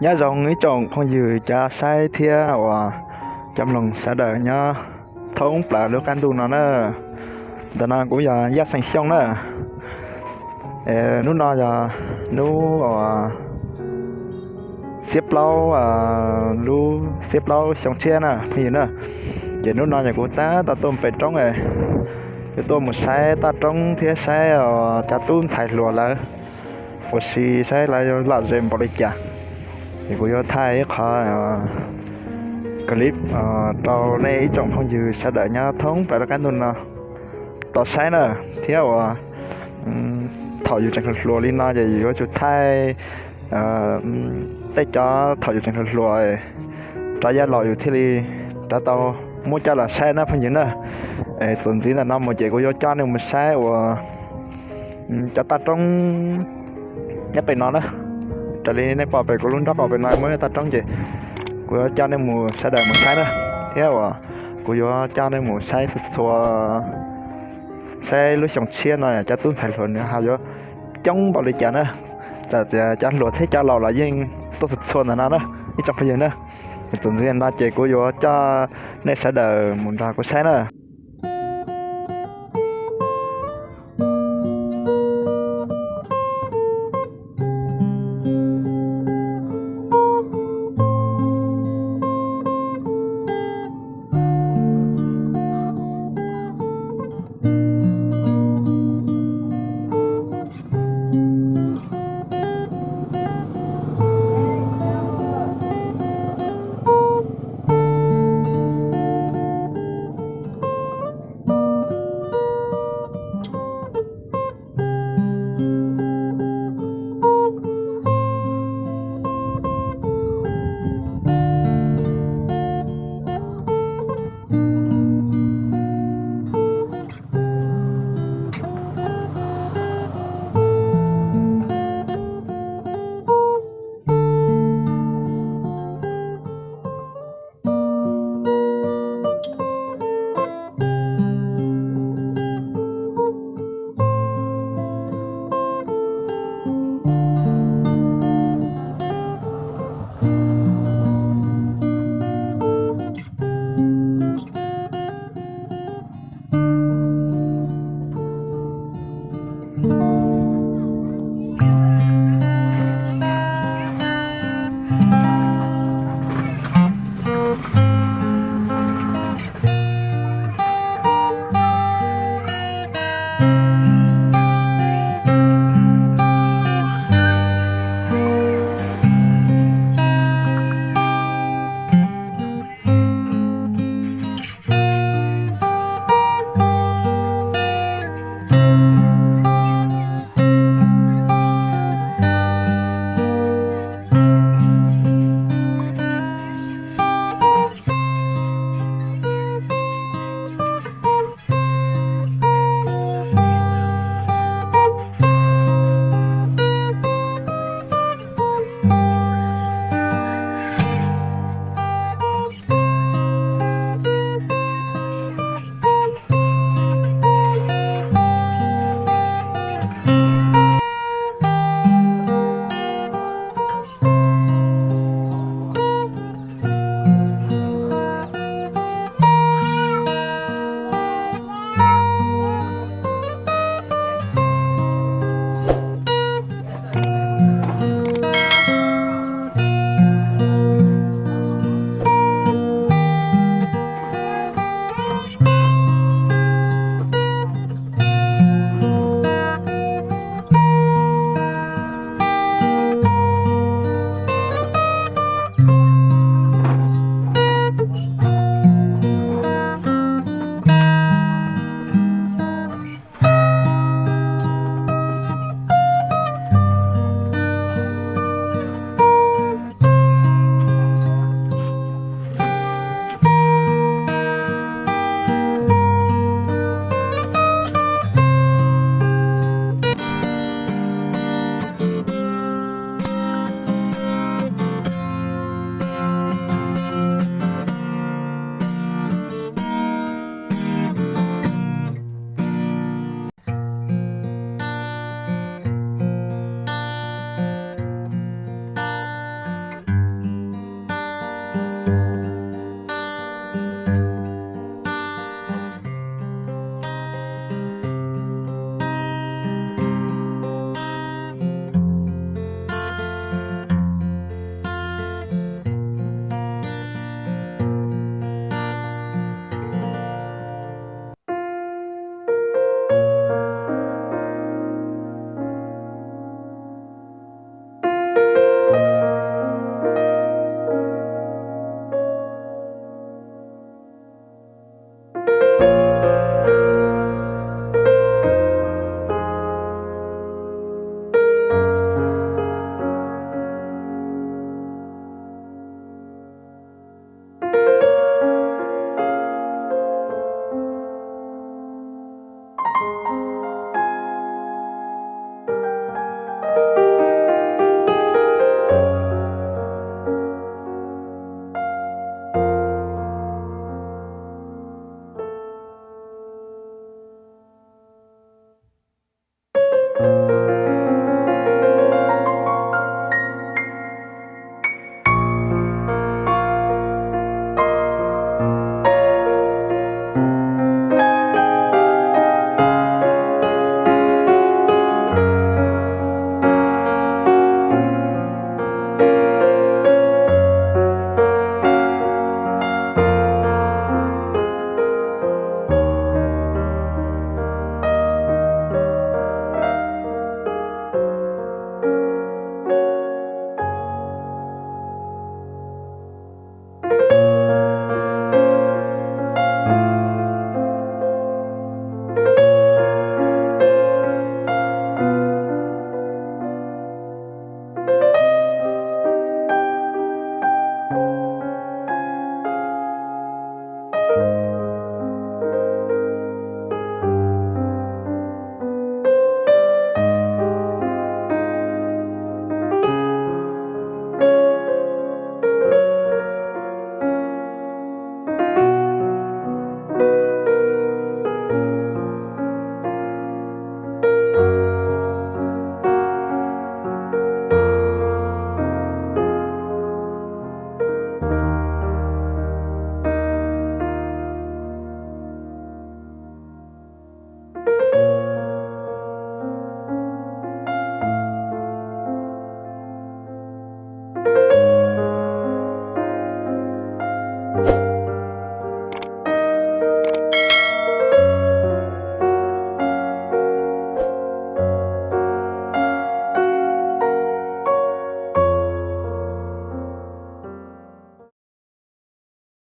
Nyob zoo ib tsoom phooj ywg cov saib thiab uas cov mloog sawv daws nyob thoob plaws lub qab ntuj no na. Ntawm no kuv yog Yaj Xeem Xyooj na. Hnub no yog hnub xiab plaub, lub xiab plaub xyoo tshiab na phooj ywg na. Ces hnub no yog kuv tab tom tuaj pem roob, yuav tuaj mus saib toj roob thiab saib cov tub ntxhais hluas lawv ua si, saib lawv lom zem npaum li cas. Ces kuv yuav thaij ib qho clip rau nej ib tsoom phooj ywg sawv daws nyob thoob plaws lub qab ntuj no tau saib na, thiab uas thaum yus tseem hluas hluas li no ces yus yuav tsum thaij tej cov thaum yus tseem hluas hluas rov yav los yus thiaj li rov tau muab coj los saib na phooj ywg na. Txuas ntxiv ntawm no mus ces kuv yuav coj nej mus saib uas cov toj roob nyob pem no na. Raws li nej pom pem kuv lub nraub qaum pem no muaj ib toj roob ces kuv yuav coj nej mus sawv daws mus saib na, thiab uas kuv yuav coj nej mus saib txhua txhua, saib lub xyoo tshiab no cov tub ntxhais hluas nws ho yuav coob npaum li cas na. Txawm tias cov hluas thiab cov laus los yeej tuaj txhua txhua ntawm no na ib tsoom phooj ywg na. Txuas ntxiv no ces kuv yuav coj nej sawv daws mus nrog kuv saib na.